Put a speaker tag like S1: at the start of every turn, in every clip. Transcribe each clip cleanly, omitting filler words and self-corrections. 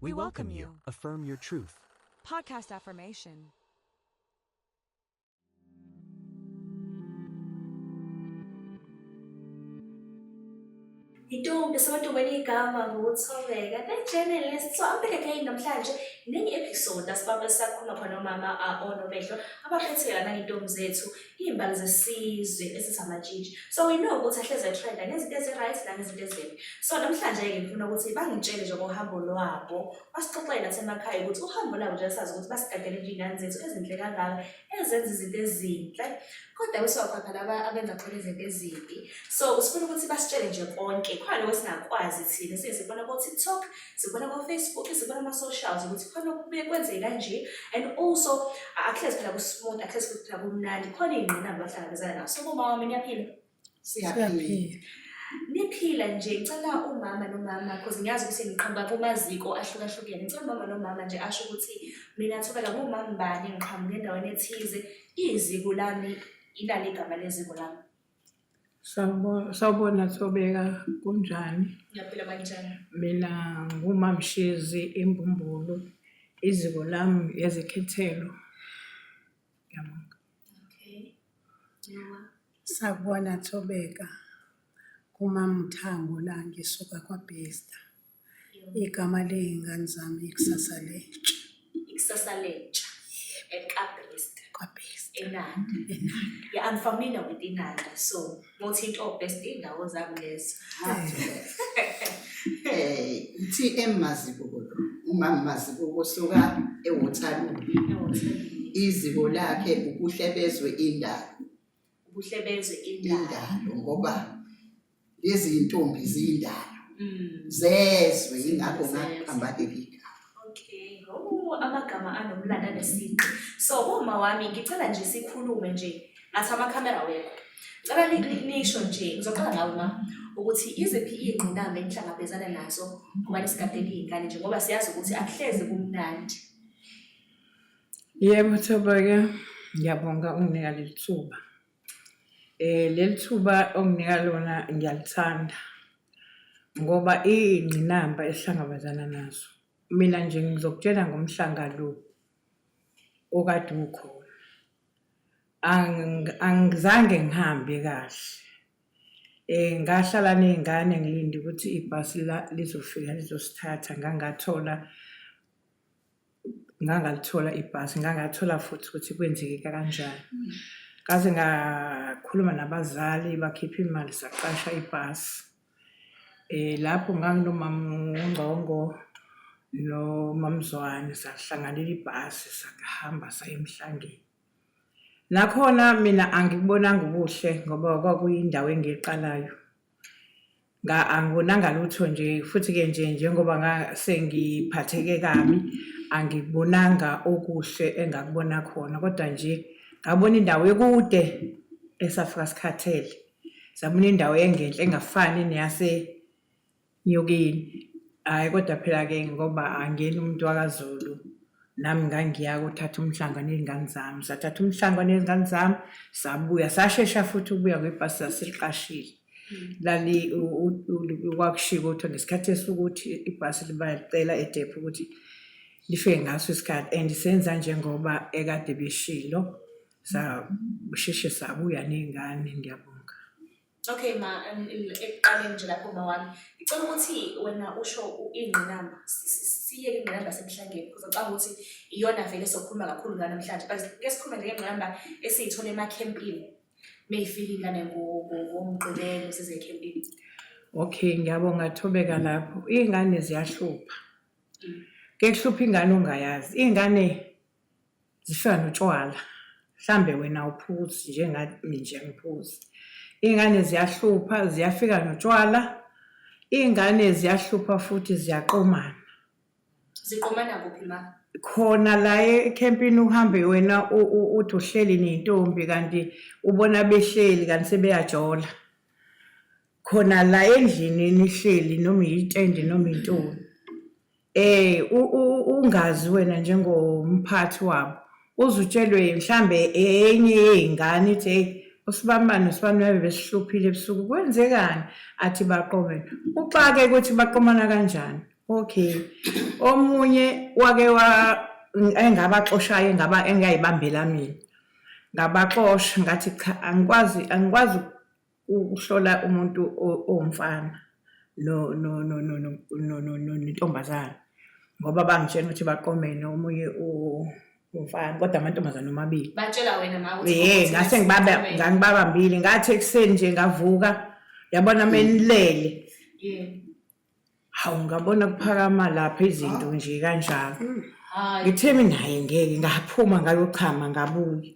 S1: We welcome you. Affirm your truth.
S2: Podcast affirmation.
S3: Intombi samantombeni igama nguThobeka the journalist. So I'm back again namhlanje nenye episode asibaba sakhuluma khona nomama onomehlo abaphethe yona iy'ntombi zethu iy'mbali zesizwe esisamatshitshi. So we know ukuthi ahleze trenda ngezinto ezi-right nangezinto ezimbi. So namhlanje-ke ngifuna ukuthi bangitshele nje ngohambo lwabo, basixoxele nasemakhaya ukuthi uhambo lwabo nje sazi ukuthi basigadele nje iy'ngane zethu ezinhle kangaka ezenza izinto ezinhle kodwa kusuka khona laba abenza khona izinto ezimbi. So sifuna ukuthi basitshele nje konke khona lokho singakwazi thina siye sibona ko-TikTok, sibona ko-Facebook, sibona ama-socials ukuthi khona okubuye kwenzeke kanje and also akuhlezi phela ku-smooth, akuhlezi futhi phela kumnandi, khona iy'ngqinamba abahlangabezana nazo. So bomama wami niyaphila?
S4: Siyaphila.
S3: Niphila nje, ngicela umama nomama cause ngiyazi ukuthi ngiqhamuka kumaziko ahlukahlukene. Ngicela umama nomama nje asho ukuthi mina Thobeka ngumama bani, ngiqhamuka endaweni ethize, iziko lami inalo igama leziko lami.
S4: Sawubona Thobeka, kunjani?
S3: Ngiyaphila kanjani?
S4: Mina nguMamShezi eMbumbulu, iziko lami ezekhethelo. Ngiyabonga.
S3: Okay. Noma
S5: Sakubona Thobeka, kuMamThango la ngisuka kwaBester. Igama ley'ngane zami ikusasa lentsha.
S3: Ikusasa lentsha ekaBester.
S5: KwaBester.
S3: Enanda.
S5: Enanda.
S3: Yeah, I'm familiar with Inanda. So, ngothinta oBester iy'ndawo zami lezo.
S6: TM Mazibuko lo, umama Mazibuko usuka eWaterloo.
S3: Ewaterloo.
S6: Iziko lakhe ubuhle bezwe indalo.
S3: Ubuhle bezwe indalo.
S6: Indalo ngoba lezi zintombi ziyindalo. Zezwe yingakho ngaqamba leli gama.
S3: Okay. Oh, amagama anomlando anesigqi. So, uma wami ngicela nje sikhulume nje ngathi amakhamera wekho. Ngicela nisho nje, ngizoqala ngawe ma, ukuthi iziphi iy'ngqinamba enihlangabezana nazo ngoba nisigadela iy'ngane nje ngoba siyazi ukuthi akuhlezi kumnandi.
S4: Yebo Thobeka, ngiyabonga unginika leli thuba. Leli thuba onginika lona ngiyalithanda ngoba iy'ngqinamba esihlangabezana nazo. Mina nje ngizokutshela ngomhlanga lo okade ukhona. Angizange ngihambe kahle. Ngahlala ney'ngane ngilinde ukuthi ibhasi lizofika lizosithatha ngangathola ngangalithola ibhasi, ngangathola futhi ukuthi kwenzeke kanjani. Ngaze ngakhuluma nabazali bakhipha imali saqasha ibhasi. Lapho nganginomama uNgcongo noMamZwane sahlanganela ibhasi sahamba saya eMhlangeni. Nakhona mina angikubonanga ubuhle ngoba kwakuyindawo engiyiqalayo. Angibonanga lutho nje futhi-ke nje njengoba sengiphatheke kabi angikubonanga okuhle engakubona khona kodwa nje ngabona indawo ekude esafika sikhathele. Sabona indawo engenhla engafani neyase Nyokeni. Hhayi kodwa phela-ke ngoba angiyena umuntu wakaZulu, nami ngangiya kothatha umhlanga ney'ngane zami. Sathatha umhlanga ney'ngane zami, sabuya. Sashesha futhi ukubuya ngoba ibhasi sasiliqashile. Lali kwakushiwo kuthiwa ngesikhathi esiwukuthi ibhasi bayacela edepho ukuthi lifike ngaso isikhathi and senza njengoba ekade beshilo, sasheshe sabuya ney'ngane. Ngiyabonga.
S3: Okay ma, ekuqaleni nje lapho ma wami, ngicela ukuthi wena usho ingqinamba, siyeke ingqinamba yasemhlangeni because ngicabanga ukuthi iyona vele sokhuluma kakhulu ngayo namhlanje. But ke sikhulume nje ngengqinamba esiyithola emakhempini meyifika ingane ngoMgqibelo size ekhempini.
S4: Okay, ngiyabonga Thobeka lapho. Iy'ngane ziyahlupha. Ke kuhlupha ingane ongayazi. Iy'ngane zifika notshwala mhlambe wena awuphuzi njengami nje angiphuzi. Iy'ngane ziyahlupha ziyafika notshwala, iy'ngane ziyahlupha futhi ziyaqomana.
S3: Ziqomana kuphi ma?
S4: Khona la ekhempini uhambe wena uthi uhleli ney'ntombi kanti ubona behleli kanti sebeyajola. Khona la endlini nihleli noma yitende noma intoni. Ungazi wena njengomphathi wabo uze utshelwe mhlambe enye yey'ngane ithi hheyi usibanibani nosibani babe besihluphile ebusuku kwenzekani athi baqomene. Uxake ukuthi baqomana kanjani. Okay. Omunye wake wa engabaxoshayo engaba engayibambela mina. Ngabaxosha ngathi cha angikwazi angikwazi ukuhlola umuntu owumfana no no no no no no no nentombazane ngoba bangitshela ukuthi baqomene omunye umfana kodwa amantombazane omabili.
S3: Batshela wena ma ukuthi
S4: Eh ngase ngibaba ngangibabambile ngathi ekuseni nje ngavuka yabona menilele.
S3: Yeah.
S4: Hawu ngabona kuphakama lapha izinto nje kanjalo. Ngithe mina hayi ngeke ngaphuma ngayochama ngabuya.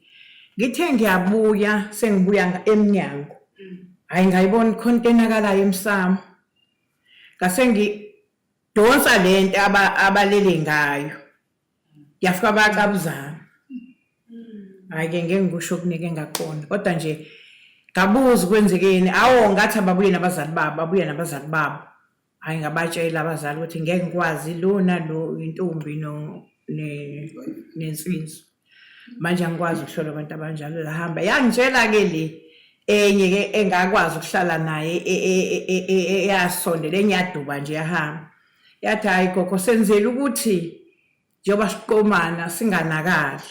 S4: Ngithe ngiyabuya sengibuya emnyango. Hayi ngayibona ikhona enakalayo emsamo. Ngase ngidonsa lento abalele ngayo. Yafika bayaqabuzana. Hhayi ke ngeke ngikusho okuningi engakubona kodwa nje ngabuza kwenzekeni awo ngathi ababuye nabazali babo babuye nabazali babo. Hhayi ngabatshela abazali ukuthi ngeke ngikwazi lona lo intombi no nensizwa. Manje angikwazi ukuhlola abantu abanjalo lahamba yangitshela-ke le enye-ke engakwazi ukuhlala naye eyasondela enye yaduba nje yahamba. Yathi hhayi gogo senzela ukuthi njengoba siqomana singanakali.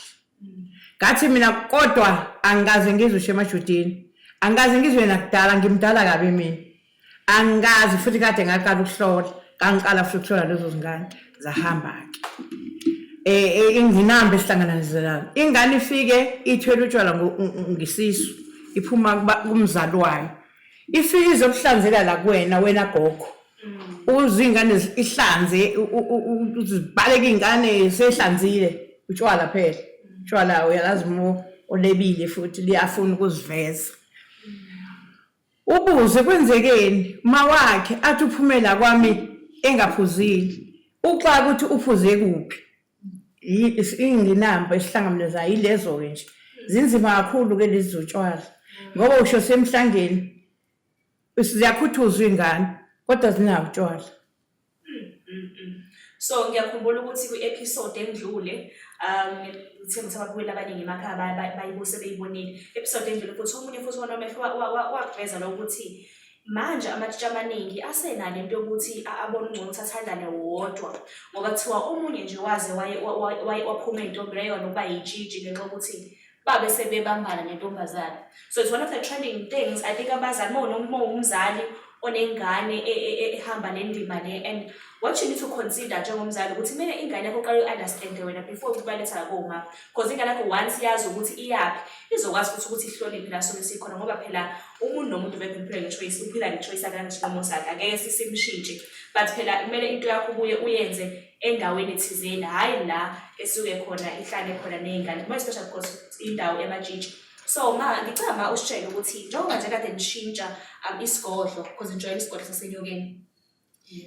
S4: Ngathi mina kodwa angikaze ngizwe usho emajudini. Angikaze ngizwe nakudala ngimdala kabi mina. Angikaze futhi kade ngaqala ukuhlola. Ngangiqala futhi ukuhlola lezo zingane zahamba-ke. Eh ingqinamba esihlangana nezilwane. Ingane ifike ithwele utshwala ngesisu iphuma kumzali wayo. Ifike izokuhlanzela la kuwena wena gogo. Uze ingane ihlanze uzibaleke ingane sehlanzile utshwala phela. Utshwala uyalazi mo olebile futhi liyafuna ukuziveza. Ubuze kwenzekeni mawakhe athi uphumela kwami engaphuzile. Uxaka ukuthi uphuze kuphi. Ingqinamba esihlangabezanayo yilezo-ke nje. Zinzima kakhulu-ke lezi zotshwala ngoba usho semhlangeni ziyakhuthuzwa iy'ngane kodwa zinawo utshwala.
S3: So ngiyakhumbula ukuthi kwi-episode endlule ngithe ukuthi ababukeli abaningi emakhaya bayibuse beyibonile episode endlule futhi omunye futhi onomehlo wakuveza lo ukuthi Manje amatshitshi amaningi asenalo into yokuthi abone ungcono ukuthi athandane wodwa ngoba kuthiwa omunye nje waze waye waphuma ey'ntombini wayeka nokuba yitshitshi ngenxa yokuthi babe sebebambana nentombazane. So it's one of the trending things I think abazali uma uwumzali onengane e, e, e, ehamba le ndima le and what you need to consider njengomzali ukuthi kumele ingane yakho uqale u-understande wena before ukubaletha koma because ingane yakho once yazi ukuthi iyaphi izokwazi futhi ukuthi ihloniphe la suke sikhona ngoba phela umuntu nomuntu vele uphila nge-choice uphila nge-choice yakhe nangesinqumo sakhe angeke sisimshintshe but phela kumele into yakho ubuye uyenze endaweni thizeni hhayi la esuke khona ihlale khona ney'ngane more especially because indawo ematshitshi so ma ngicela ma usitshele ukuthi njengoba nje kade nishintsha isigodlo because nijwayele isigodlo sasenyokeni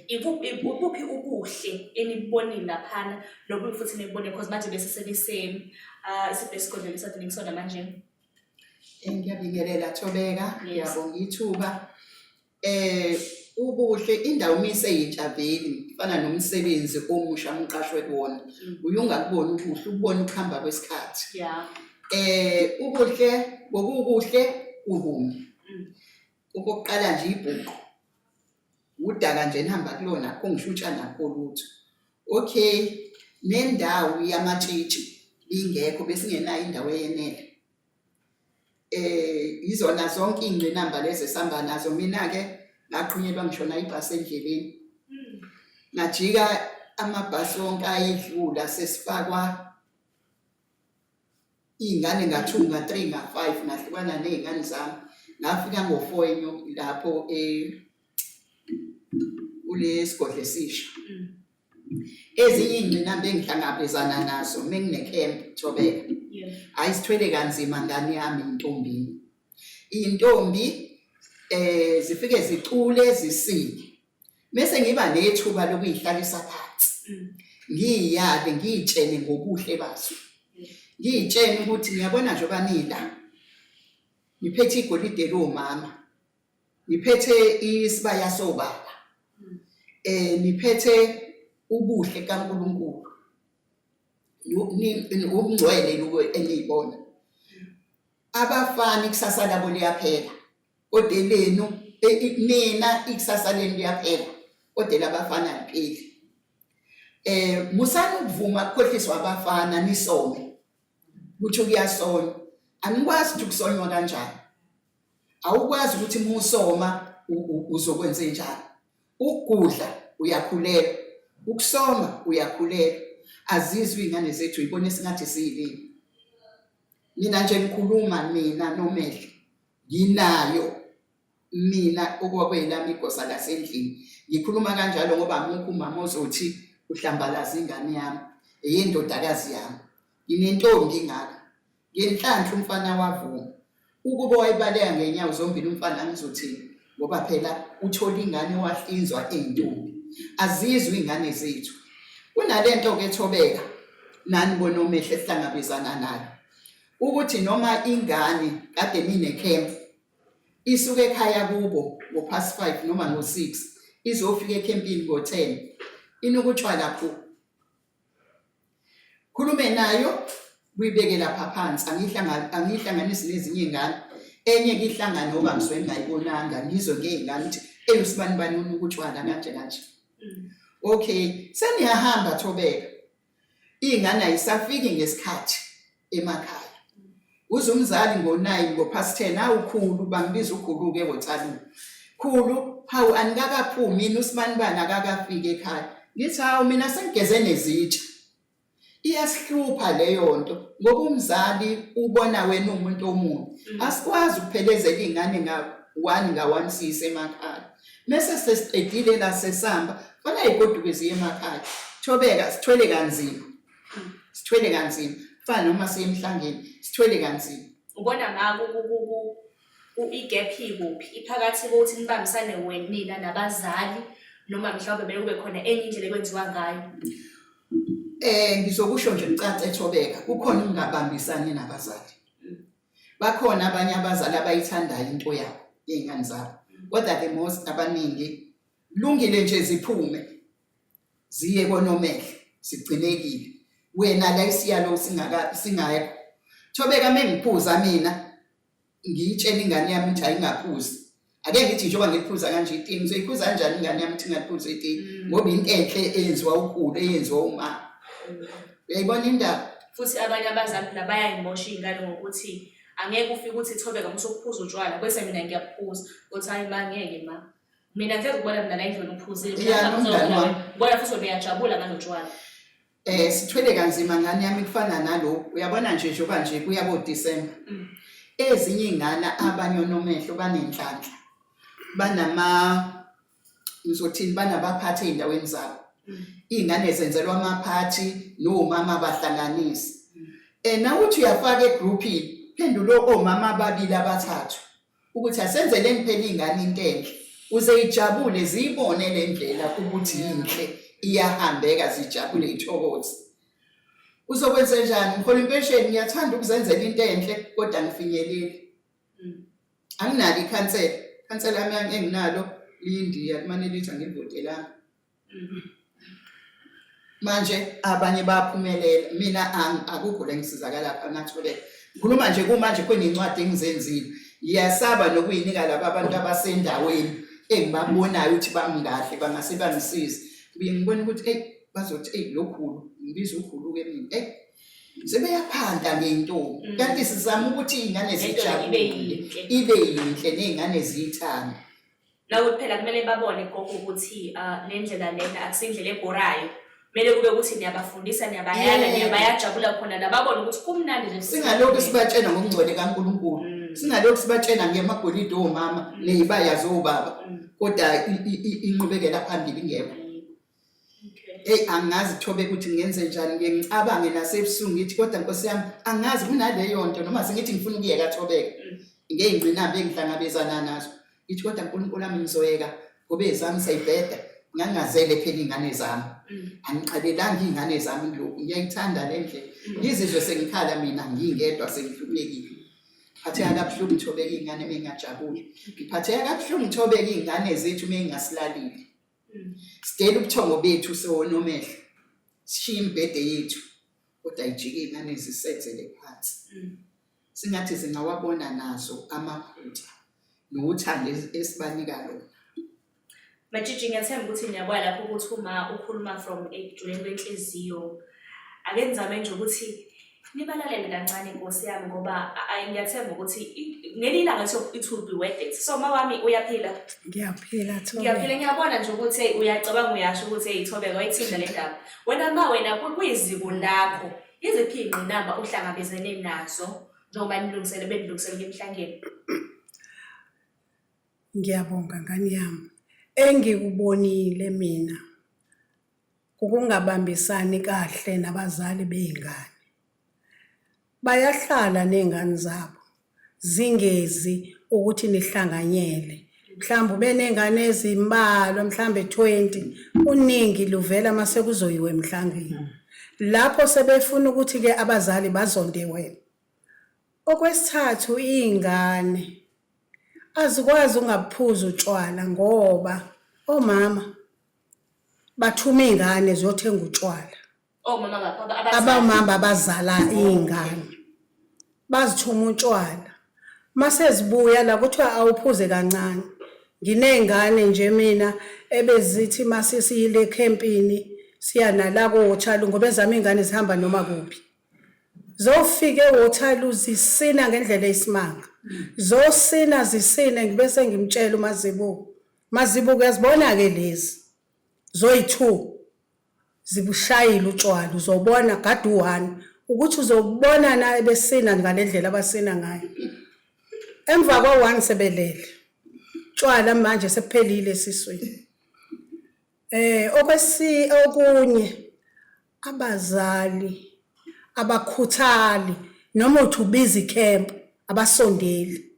S3: ikuphi ubuhle enibubonile laphana nobubi futhi enibubonile because manje bese senise isiphi esigodlweni esade nikusona manje.
S6: Ngiyabingelela Thobeka, ngiyabonga ithuba. Eh ubuhle indawo mise yintsha vele fana nomsebenzi omusha umqashwe kuwona. Uye ungakuboni ubuhle ubone ukuhamba kwesikhathi.
S3: Yeah.
S6: Eh ubuhle ngokukuhle ubumi. Okokuqala nje ibhuqu. Udaka nje enihamba kulona akukho ngisho utshani akukho lutho. Okay, nendawo yamatshitshi ingekho besingenayo indawo eyenele. Eh izona zonke ingqinamba lezi esihamba nazo mina-ke ngaqhunyelwa ngisho nayibhasi endleleni. Ngajika amabhasi wonke ayedlula sesifakwa iy'ngane nga-two nga-three nga-five ngahlukana ney'ngane zami ngafika ngo-four lapho kule sigodlo esisha. Ezinye iy'ngqinamba engihlangabezana nazo menginekhempu Thobeka, hhayi sithwele kanzima ngane yami intombini. Iy'ntombi zifike zicule zisine. Mese ngiba nethuba lokuyihlalisa phansi. Ngiyiyale ngiyitshene ngobuhle bazo. Ngiyitshene ukuthi ngiyabona njengoba nila. Ngiphethe igolide lomama. Niphethe isibaya sobaba. Niphethe ubuhle kaNkulunkulu. Ubungcwele lokho eniyibona. Abafana ikusasa labo liyaphela. Kodwa elenu nina ikusasa lenu liyaphela. Kodwa elabafana alipheli. Musani ukuvuma ukukhohliswa abafana nisome. Kuthi kuyasonywa. Anikwazi ukuthi kusonywa kanjani. Awukwazi ukuthi musoma uzokwenza njani. Ukugudla uyakhulelwa, ukusoma uyakhulelwa. Azizwe iy'ngane zethu yibona esingathi siyilimi. Mina nje ngikhuluma mina Nomehlo nginayo mina okwakuyelami igosa lasendlini. Ngikhuluma kanjalo ngoba amukho umama ozothi uhlambalaza ingane yami, eyendodakazi yami. Nginentombi ngaka. Ngenhlanhla umfana wavuma. Ukuba wayebaleka ngenyawo zombili umfana angizothini ngoba phela uthola ingane wahlinzwa eyintombi. Azizwe iy'ngane zethu. Kunalento-ke Thobeka nani boNomehlo esihlangabezana nayo ukuthi noma ingane kade nine-camp isuke ekhaya kubo ngo-past 5 noma ngo-6 izofika ekhempini ngo-10 inuka utshwala phu. Khulume nayo uyibeke lapha phansi, angiyihlanganisi nezinye iy'ngane. Enye ke ihlangane ngoba ngisuke ngingayibonanga, ngizwe ngey'ngane ukuthi eyi usibani bani unuka utshwala kanje kanje. Okay, seniyahamba Thobeka. Iy'ngane ayisafiki ngesikhathi emakhaya. Uze umzali ngo-9 ngo-past 10 awu khulu bangibiza ukhulu-ke wothalume. Khulu, hawu anikakaphumi yini usibanibani akakafiki ekhaya. Ngithi hawu mina sengigeze nezitsha. Iyasihlupha leyo nto ngoba umzali ubona wena uwumuntu omubi. Asikwazi ukuphelezela iy'ngane nga-one nga-one siyise emakhaya. Mese sesiqedile la sesihamba, fanele y'goduke ziye emakhaya. Thobeka, sithwele kanzima. Sithwele kanzima. Kufana noma siye emhlangeni, sithwele kanzima.
S3: Ubona nga i-gap ikuphi? Iphakathi kokuthi nibambisane wena nina nabazali noma mhlawumbe kumele kube khona enye indlela ekwenziwa ngayo?
S6: Ngizokusho nje kucace Thobeka, kukhona ukungabambisani nabazali. Bakhona abanye abazali abayithandayo into yabo yey'ngane zabo, kodwa the most abaningi lungile nje ziphume ziye koNomehlo sigcinekile. Wena la isiyalo singaka singekho. Thobeka mengiphuza mina ngiyitshela ingane yami ukuthi ayingaphuzi. Ake ngithi njengoba ngiliphuza kanje itiye, ngizoyiphuza kanjani ingane yami ukuthi ingaliphuzi itiye? Ngoba into enhle eyenziwa ukhulu, eyenziwa uma. Uyayibona indaba?
S3: Futhi abanye abazali phela bayayimosha iy'ngane ngokuthi angeke ufike uthi Thobeka musa ukuphuza utshwala bese mina ngiyaphuza. Uthi hayi ma ngeke ma. Mina ngeke ukubona mina la endlini uphuzile.
S6: Yeah, nomngani wami.
S3: Ubona futhi wena uyajabula ngalo tshwala.
S6: Sithwele kanzima ngane yami kufana nalo. Uyabona nje njengoba nje kuya ko December. Ezinye izingane abanye onomehlo banenhlanhla. Banama ngizothini banabaphathi ezindaweni zabo. Izingane zenzelwa amaphathi nomama bahlanganise. Nawe uthi uyafaka egroupini, phendulo omama ababili abathathu. Ukuthi asenzeleni phela iy'ngane into enhle uze ijabule ziyibone le ndlela ukuthi yinhle iyahambeka zijabule ithokoze. Uzokwenze njani? Ngihola impesheni ngiyathanda ukuzenzela into enhle kodwa angifinyeleli. Anginalo ikhansela. Ikhansela yami enginalo liyindiya limane lithi angilivotelanga. Manje abanye baphumelela mina akukho la engisizakala khona Thobeka. Ngikhuluma nje kumanje khona incwadi engizenzile. Ngiyasaba nokuyinika laba abantu abasendaweni engibabonayo ukuthi bami kahle bangase bangisize. Ngibuye ngibone ukuthi eyi bazothi eyi lo khulu ngibiza ukhulu-ke mina eyi sebeyaphanda ngey'ntombi kanti sizama ukuthi iy'ngane
S3: Lento ibe
S6: zijabule
S3: yinhle.
S6: ibe yinhle ney'ngane ziyithande.
S3: Nawe phela kumele babone gogo ukuthi le ndlela lena akusindlela ebhorayo. Kumele kube ukuthi niyabafundisa, niyabayala, niyabayajabula khona nababone ukuthi kumnandi nje.
S6: Singalokhu sibatshena ngokungcwele kaNkulunkulu. Singalokhu sibatshena ngemagolide omama ney'baya zobaba. Kodwa inqubekela phambili ingekho. Eyi angazi Thobeka ukuthi ngenze njani ngiye ngicabange nasebusuku ngithi kodwa Nkosi yami angazi kunaleyo nto noma sengithi ngifuna ukuyeka Thobeka ngey'ngqinamba engihlangabezana nazo. Ngithi kodwa Nkulunkulu wami ngizoyeka ngoba ezami seyibheda ngangazele phela iy'ngane zami. Angiqalelanga iy'ngane zami kulokhu ngiyayithanda le ndlela. Ngizizwe sengikhala mina ngingedwa sengihluphekile. Ngiphatheka kabuhlungu Thobeka iy'ngane uma ngingajabuli. Ngiphatheka kabuhlungu Thobeka iy'ngane zethu uma ngingasilalile. Sidela ubuthongo bethu sewonomehlo. Sishiye imibhede yethu kodwa ijike iy'ngane zisenzele phansi. Singathi zingawabona nazo amaphutha nothando esibanika lona.
S3: Matshitshi, ngiyathemba ukuthi niyabona lapho ukuthi uma ukhuluma from ekujuleni kwenhliziyo, ake nizame nje ukuthi nibalalele kancane Nkosi yami, ngoba ngiyathemba ukuthi ngelinye ilanga it will be worth it. So ma wami, uyaphila?
S5: Ngiyaphila, Thobeka.
S3: Ngiyaphila, ngiyabona nje ukuthi hey, uyacabanga, uyasho ukuthi hey, Thobeka wayithinta le ndaba. Wena ma, wena kuyiziko lakho, iziphi iy'ngqinamba ohlangabezene nazo njengoba nilungisele benilungisele emhlangeni?
S5: Ngiyabonga, ngane yami. Engikubonile mina ukungabambisani kahle nabazali bey'ngane. Bayahlala ney'ngane zabo, zingezi ukuthi nihlanganyele. Mhlawumbe ube ney'ngane ezimbalwa, mhlawumbe 20, uningi luvela mase kuzoyiwa emhlangeni. Lapho sebefuna ukuthi-ke abazali bazonde wena. Okwesithathu, iy'ngane azikwazi ukungabuphuzi utshwala ngoba omama bathuma iy'ngane ziyothenga utshwala.
S3: Omama ngapha abazali.
S5: Abamama abazala iy'ngane bazithuma utshwala, mase zibuya la kuthiwa awuphuze kancane. Nginey'ngane nje mina ebezithi mase siyile ekhempini, siya nala ko-Waterloo, ngoba ezami iy'ngane zihamba noma kuphi. Zofika e-Waterloo zisina ngendlela eyisimanga. Zosina zisine, ngibe sengimtshela uMazibuko. Mazibuko, uyazibona-ke lezi zoyi-two zibushayile utshwala, uzobona gada u-one ukuthi uzobona na besina ngale ndlela abasina ngayo. Emva kwa-one sebelele. Tshwala manje sekuphelile esiswini. Okwesi okunye, abazali abakhuthali, noma uthi ubiza ikhempu abasondeli.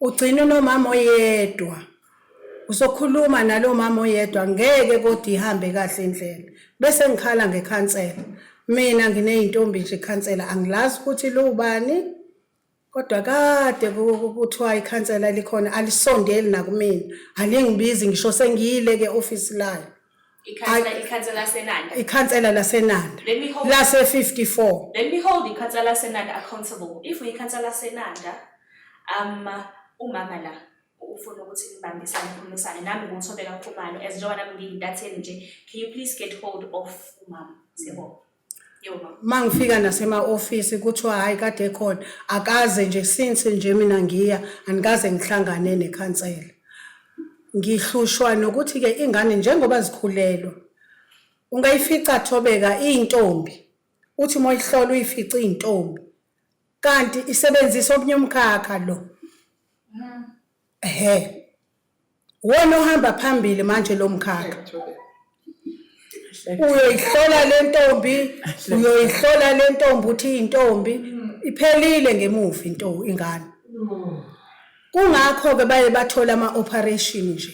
S5: Ugcina unomama oyedwa. Uzokhuluma nalo mama oyedwa, ngeke kodwa ihambe kahle indlela. Bese ngikhala ngekhansela. Mina nginey'ntombi nje, ikhansela angilazi ukuthi liwubani, kodwa kade kuthiwa ikhansela likhona, alisondeli nakumina, alingibizi ngisho sengiyile ke ofisi layo.
S3: Ikhansela laseNanda.
S5: Ikhansela laseNanda.
S3: Let me hold
S5: Lase 54.
S3: Let me hold ikhansela laseNanda accountable. If uyikhansela laseNanda, umama la ufuna ukuthi nibambisane, nikhulumisane nami nguThobeka Khumalo, as njengoba nami ngiyintatheli nje, can you please get hold of umama? Siyabonga. Yebo, mama.
S5: Mangifika nasema office kuthiwa hayi, kade khona, akaze nje since nje mina ngiya andikaze ngihlangane nekhansela. Ngihlushwa nokuthi ke ingane njengoba zikhulelwa, ungayifica, Thobeka, iyintombi, uthi uma uyihlola uyifice iyintombi, kanti isebenzisa omunye umkhakha lo. Ehhe. Wona ohamba phambili manje lo mkhakha. Uyoyihlola le ntombi, uyoyihlola le ntombi, uthi intombi iphelile ngemuva into ingane. Kungakho ke baye bathola ama operation nje,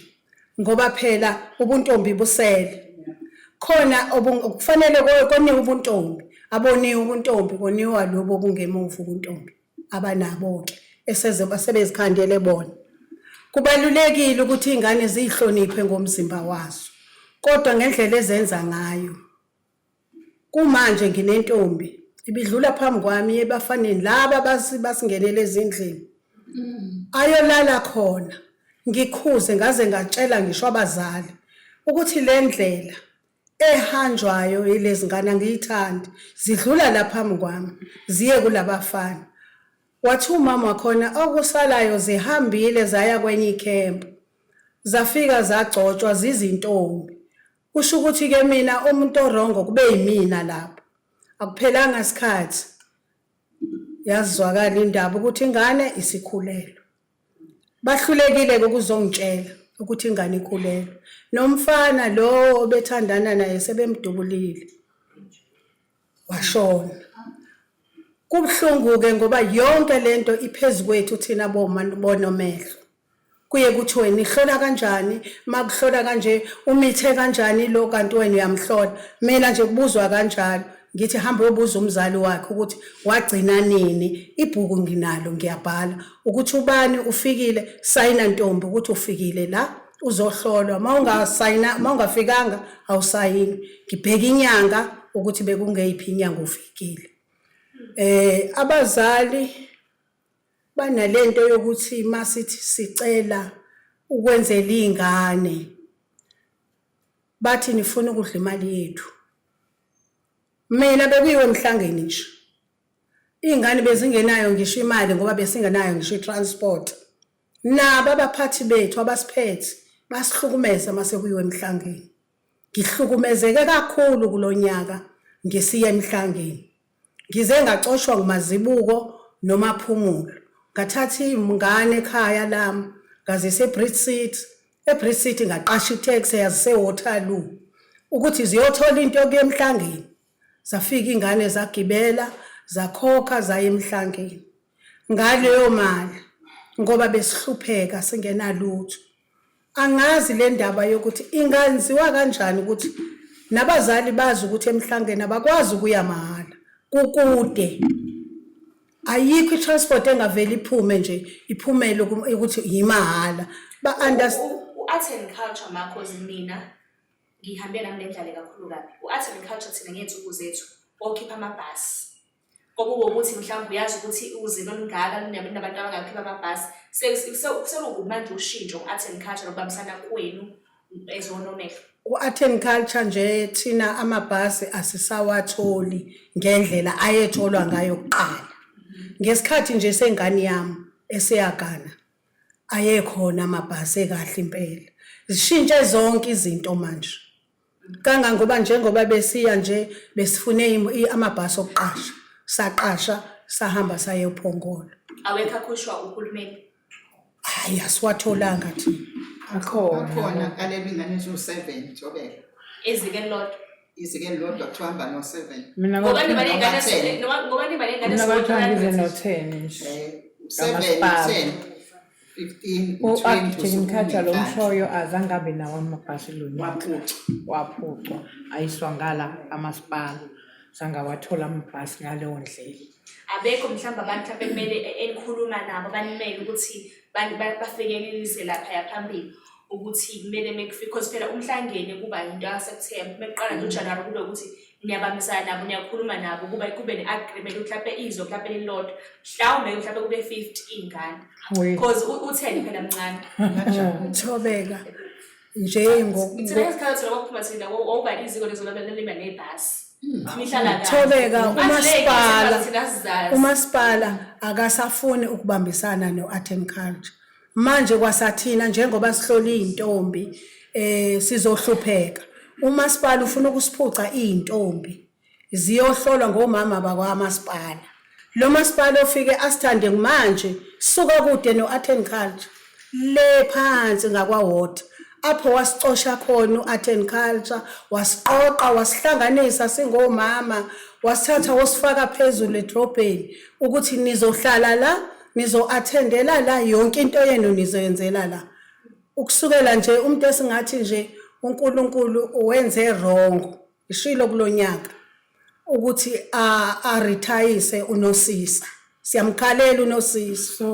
S5: ngoba phela ubuntombi busele. Khona kufanele koniwe ubuntombi, aboniwe ubuntombi, koniwa lobo obungemuva ubuntombi abanabo ke eseze basebezikhandele bona. Kubalulekile ukuthi ingane zihloniphe ngomzimba wazo, kodwa ngendlela ezenza ngayo. Kumanje nginentombi ibidlula phambi kwami ebafaneni laba basingenele ezindlini. Ayolala khona, ngikhuze ngaze ngatshela ngisho abazali ukuthi le ndlela ehanjwayo yilezi ngane angiyithandi, zidlula la phambi kwami ziye kulabafana. Wathi umama wakhona okusalayo zihambile zaya kwenye ikhempu, zafika zagcotshwa zizintombi. Kusho ukuthi ke mina umuntu o-wrong kube yimina lapho. Akuphelanga isikhathi yazwakala indaba ukuthi ingane isikhulelwe. Bahlulekile ke ukuzongitshela ukuthi ingane ikhulelwe. Nomfana lo obethandana naye sebemdubulile, washona. Kubuhlungu ke ngoba yonke lento iphezu kwethu thina boma bonomehlo. Kuye kuthiwe nihlola kanjani, makuhlola kanje umithe kanjani lo, kanti wena uyamhlola. Mina nje kubuzwa kanjalo, ngithi hamba uyobuza umzali wakhe ukuthi wagcina nini. Ibhuku nginalo, ngiyabhala ukuthi ubani ufikile, sayina ntombi ukuthi ufikile la uzohlolwa. Mawungasayina, mawungafikanga awusayini. Ngibheka inyanga ukuthi bekungeyiphi inyanga ufikile. Abazali banalento yokuthi masithi sicela ukwenzela ingane. Bathi nifuna ukudla imali yethu. Mina bekuyiwe emhlangeni nje. Iy'ngane bezingenayo ngisho imali ngoba besingenayo ngisho i-transport. Nabo abaphathi bethu abasiphethe basihlukumeza uma sekuyiwe emhlangeni. Ngihlukumezeke kakhulu kulo nyaka ngisiya emhlangeni. Ngize ngacoshwa nguMazibuko noMaphumulo. Ngathatha iy'ngane ekhaya lami ngazisa eBridge City. EBridge City ngaqasha itaxi yaziseWaterloo ukuthi ziyothola into yokuya emhlangeni. Zafika iy'ngane zagibela zakhokha zaya emhlangeni ngaleyo mali ngoba besihlupheka singenalutho. Angazi le ndaba yokuthi ingenziwa kanjani ukuthi nabazali bazi ukuthi emhlangeni abakwazi ukuya mahhala kukude. Ayikho i-transport engavele iphume nje iphumele ukuthi yimahhala.
S3: U-art and culture makhozi mina ngihambe nami le ndlale kakhulu kabi. U-art and culture thina ngey'nsuku zethu okhipha amabhasi. Kwakuba ukuthi mhlawumbe uyazi ukuthi uzilo olungaka lunabantu abangakhipha amabhasi. Sekukubi manje ushintsho ku-art and culture nokubambisana kwenu ezonomehlo.
S5: Ku-art and culture nje thina amabhasi asisawatholi ngendlela ayetholwa ngayo kuqala. Ngesikhathi nje sengane yami eseyagana ayekhona amabhasi ekahle impela. Zishintshe zonke izinto manje. Kangangoba njengoba besiya nje besifune amabhasi okuqasha. Saqasha sahamba saye ePhongolo.
S3: Awekho akhishwa uhulumeni.
S5: Hayi asiwatholanga thina.
S4: Akhona.
S6: Akhona kalelwa ingane eziwu-seven Thobeka.
S3: Eziko elilodwa.
S6: Iziko elilodwa kuthiwa hamba no-seven.
S4: Mina
S3: Ngoba niba
S4: kwathiwa
S3: ney'ngane
S6: Noma ten.
S3: ngoba niba ney'ngane
S4: mina kwathiwa ngize
S3: eziwu-300.
S4: no-ten nje.
S6: 7,
S4: Kamasipala.
S6: 10, 15,
S4: U-Architect
S6: 20
S4: Mkhatshwa lo
S6: usukunenhlanhla.
S4: mshoyo azange abe nawo amabhasi lo nyaka.
S6: Waphucwa.
S4: Waphucwa ayiswa ngala amasipala sangawathola amabhasi ngaleyo ndlela.
S3: Abekho mhlawumbe abantu mhlawumbe kumele enikhuluma nabo banimele ukuthi bafikelelise laphaya phambili ukuthi kumele mekufike because phela umhlangene kuba yinto yaSeptember mekuqala nje uJanuary kube ukuthi niyabambisana nabo niyakhuluma nabo kuba kube ne-agreement ukuthi mhlawumbe izwe mhlawumbe lilodwa mhlawumbe mhlawumbe kube 50 iy'ngane
S4: We
S3: because u-10 phela mncane.
S5: Thobeka nje
S3: Thina ngesikhathi thina kwakuphuma thina wawuba iziko lezo lalima nebhasi. Nihlala kahle.
S5: Thobeka
S3: Manje le
S5: umasipala
S3: thina asizazi.
S5: umasipala akasafuni ukubambisana no-art and culture. Manje kwasathina njengoba sihlola iy'ntombi sizohlupheka. Umasipala ufuna ukusiphuca iy'ntombi ziyohlolwa ngomama bakwamasipala. Lo masipala ofike asithande manje suka kude no-art and culture le phansi ngakwa-water apho wasicosha khona u-art and culture wasiqoqa wasihlanganisa singomama wasithatha wasifaka phezulu edrobheni ukuthi nizohlala la nizo-attendela la yonke into yenu nizoyenzela la. Ukusukela nje umuntu esingathi nje uNkulunkulu wenze wrong ishilo kulonyaka ukuthi arithayise uNosisa. Siyamkhalela uNosisa.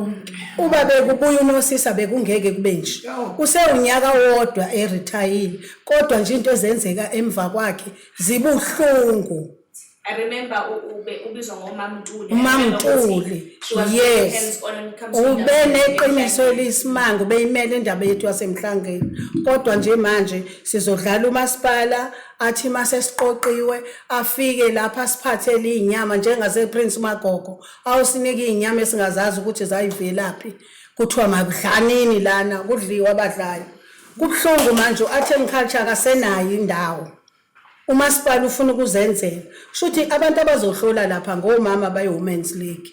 S5: Uba bekubuya uNosisa bekungeke kube nje. Usewunyaka wodwa erithayile kodwa nje into ezenzeka emva kwakhe zibuhlungu.
S3: I remember ube ubizwa ngoMam Ntuli.
S5: uMam Ntuli,
S3: She was very
S5: yes.
S3: hands-on when it comes to
S5: Ube
S3: indaba
S5: neqiniso
S3: yemhlangeni.
S5: eliyisimanga ubeyimele indaba yethu yasemhlangeni. Kodwa nje manje sizodlala umasipala athi mase siqoqiwe afike lapha asiphathele izinyama njengase Prince Magogo awusinike izinyama esingazazi ukuthi zayivelaphi. Kuthiwa makudlanini lana kudliwa abadlayo. Kubuhlungu manje u-art and culture akasenayo indawo. Umasipala ufuna ukuzenzela. Shuthi abantu abazohlola lapha ngomama bayi-Women's League.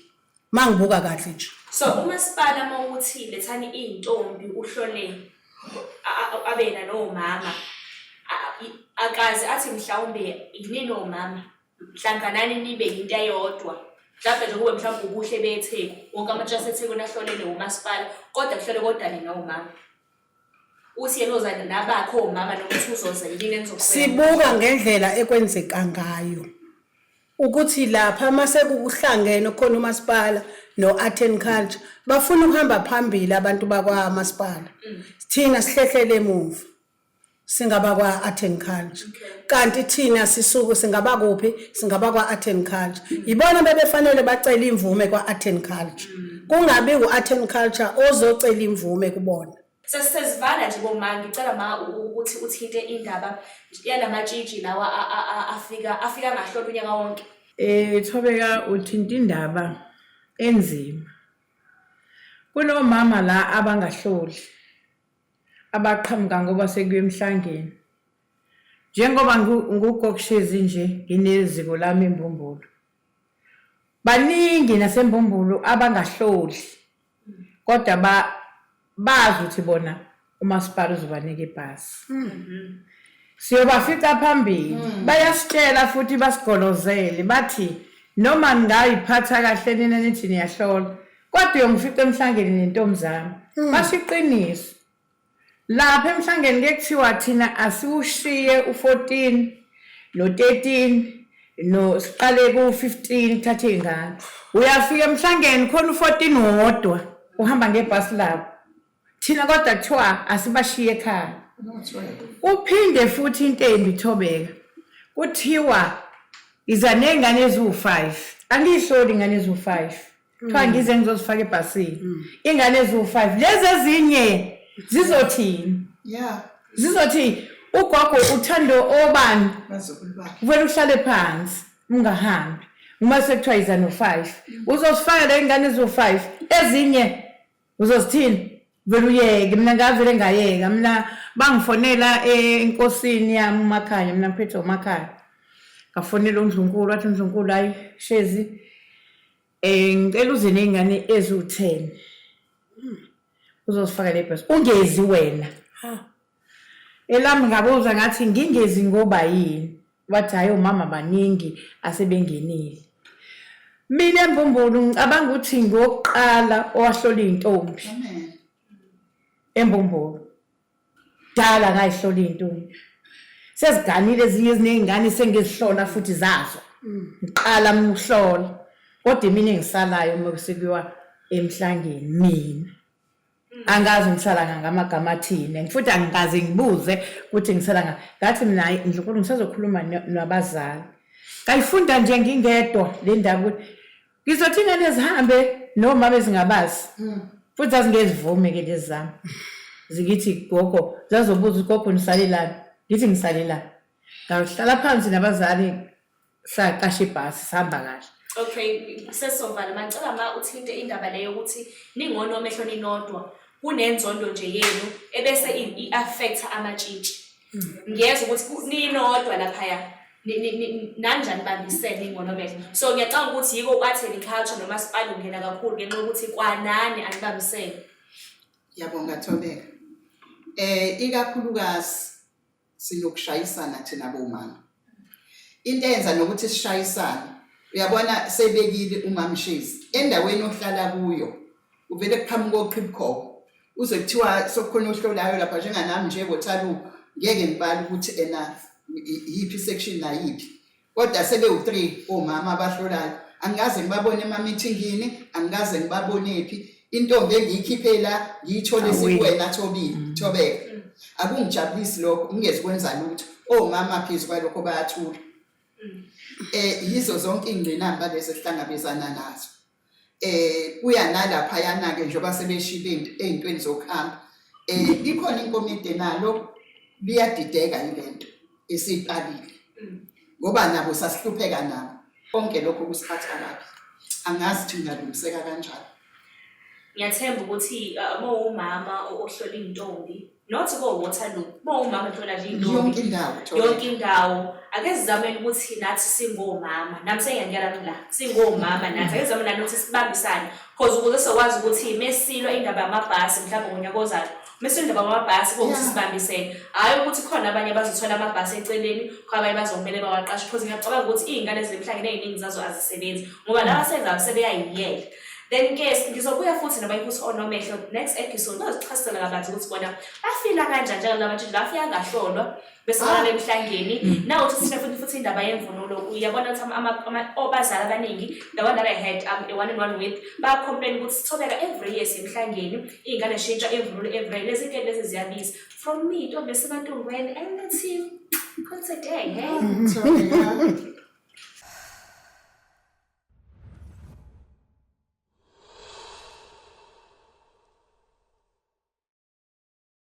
S5: Mangibuka kahle nje.
S3: So umasipala mawuthi lethani iy'ntombi uhlole abe nanomama akaze athi mhlawumbe yinini omama hlanganani nibe yinto eyodwa mhlawumbe nje kube mhlawumbe ubuhle beTheku wonke amatshe aseThekwini ahlolele umasipala kodwa kuhlole kodwa nina omama. Uthi yena uza nabakho omama noma uthi uzoza yini enizokwenza.
S5: Sibuka ngendlela ekwenzeka ngayo ukuthi lapha mase kuhlangene khona umasipala no-art and culture bafuna ukuhamba phambili abantu bakwamasipala. Thina sihlehlele emuva singaba kwa-art and culture. Kanti thina sisuke singaba kuphi? Singaba kwa-art and culture. Yibona bebefanele bacele imvume kwa-art and culture. Kungabi u-art and culture ozocela imvume kubona.
S3: Sesivala nje boma, ngicela ma ukuthi uthinte indaba yalamatshitshi lawa afika afika ngahlola unyaka wonke.
S4: Thobeka, uthinta indaba enzima. Kunomama la abangahloli abaqhamuka ngoba sekuya emhlangeni. Njengoba nguGogo nje ngineziko lami eMbumbulu. Baningi naseMbumbulu abangahloli kodwa bazi ukuthi bona umasipala uzobanika ibhasi. Siyobafica phambili. Bayasitshela futhi basigolozele bathi noma ningayiphatha kahle nina nithi niyahlola kodwa uyongifica emhlangeni nentombi zami. Basho iqiniso. Lapha emhlangeni ke kuthiwa thina asiwushiye u-14 no-13 no siqale ku-15 kuthathe iy'ngane. Uyafika emhlangeni khona u-14 wodwa uhamba ngebhasi labo. Thina kodwa kuthiwa asibashiye ekhaya. Uphinde futhi into embi Thobeka. Kuthiwa iza ney'ngane eziwu-5. Angiyihloli ingane eziwu-5. Kuthiwa ngize ngizozifaka ebhasini. Ingane eziwu-5. Lezi ezinye zizothini? Zizothi ugogo uthando obani?
S6: Bazukulu bakhe.
S4: Uvele uhlale phansi ungahambi. Uma sekuthiwa iza no-5. Uzozifaka le ngane eziwu-5. Ezinye uzozithini? Vele uyeke. Mina ngavele ngayeka. Mina bangifonela enkosini yami uMakhanya, mina ngiphethe uMakhanya. Ngafonela uNdlunkulu, wathi uNdlunkulu hayi Shezi ngicela uze ney'ngane eziwu-10 uzozifaka le bhasi, ungezi wena. Elami ngabuza ngathi ngingezi ngoba yini? Wathi hhayi omama baningi asebengenile. Mina eMbumbulu ngicabanga ukuthi ngokuqala owahlola iy'ntombi eMbumbulu. Dala ngayihlola iy'ntombi. Seziganile ezinye eziney'ngane sengizihlola futhi zazo. Ngiqala mina ukuhlola. Kodwa imina engisalayo uma sekuyiwa emhlangeni mina. Angazi ngisala ngamagama athini futhi angikaze ngibuze ukuthi ngisala nga. Ngathi mina hayi Ndlunkulu ngisazokhuluma nabazali. Ngayifunda nje ngingedwa le ndaba ukuthi ngizothi ingane zihambe nomama ezingabazi. Futhi zazingezivume ke lezi zami. Zikithi gogo, zazobuza ukuthi gogo nisalelani? Ngithi ngisalelani. Ngahlala phansi nabazali saqasha ibhasi sihamba kahle.
S3: Okay, sesovala mangicela ma uthinte indaba leyo ukuthi ningonomehlo ninodwa kunenzondo nje yenu ebese i-affecta amatshitshi. Ngiyezwa ukuthi ninodwa laphaya nanjani bambisene ningonomehlo. So ngiyacabanga ukuthi yiko u-art and culture nomasipala ungena kakhulu ngenxa yokuthi kwanani anibambisene.
S6: Ngiyabonga Thobeka. Ikakhulukazi sinokushayisana thina bomama. Into eyenza nokuthi sishayisane, uyabona sebekile umama Shezi endaweni ohlala kuyo uvele kuqhamuka oqhibukhowe uze kuthiwa sokukhona ohlolayo lapha njenganami nje Waterloo ngeke ngibale ukuthi ena yiphi section nayiphi kodwa sebewu-3 omama abahlolayo angikaze ngibabone ema-meetingini angikaze ngibabone phi intombi engiyikhiphe la ngiyithole sikuwena Thobile Thobeka akungijabulisi lokho ngingezi kwenza lutho omama phezu kwalokho bayathula yizo zonke ingqinamba lezi esihlangabezana nazo kuya nalapha yana ke njengoba sebeshile ey'ntweni zokuhamba ikhona inkomidi nalo liyadideka yilento esiyiqalile ngoba nabo sasihlupheka nabo konke lokho kusiphatha kabi angazi ukuthi ngingalungiseka kanjani.
S3: Ngiyathemba ukuthi uma uwumama ohlola iy'ntombi not ko-Waterloo uma uwumama ohlola nje iy'ntombi
S6: yonke indawo
S3: yonke indawo ake sizameni ukuthi nathi singomama nami sengiyangena la singomama nathi ake sizame nani ukuthi sibambisane because ukuze sizokwazi ukuthi mesilwa indaba yamabhasi mhlawumbe ngonyaka ozayo mesilwa indaba yamabhasi kuwukuthi sibambisene hhayi ukuthi khona abanye abazothola amabhasi eceleni khona abanye bazomele bawaqashe because ngiyacabanga ukuthi iy'ngane ezemhlangeni ey'ningi zazo azisebenzi ngoba laba sezayo sebeyayiyela. Then ke ngizobuya futhi noma ukuthi onomehlo next episode bazochasisela kabanzi ukuthi bona bafila kanjani njengalaba nje bafika ngahlolwa bese balala emhlangeni nawu ukuthi sine futhi futhi indaba yemvunulo uyabona ukuthi obazali abaningi the one that I had a one on one with ba complain ukuthi sithobeka every year semhlangeni iy'ngane shintsha imvunulo every year lezi nketi lezi ziyabiza from me ntombi esemantungweni and the team call it a day hey.
S6: Thobeka.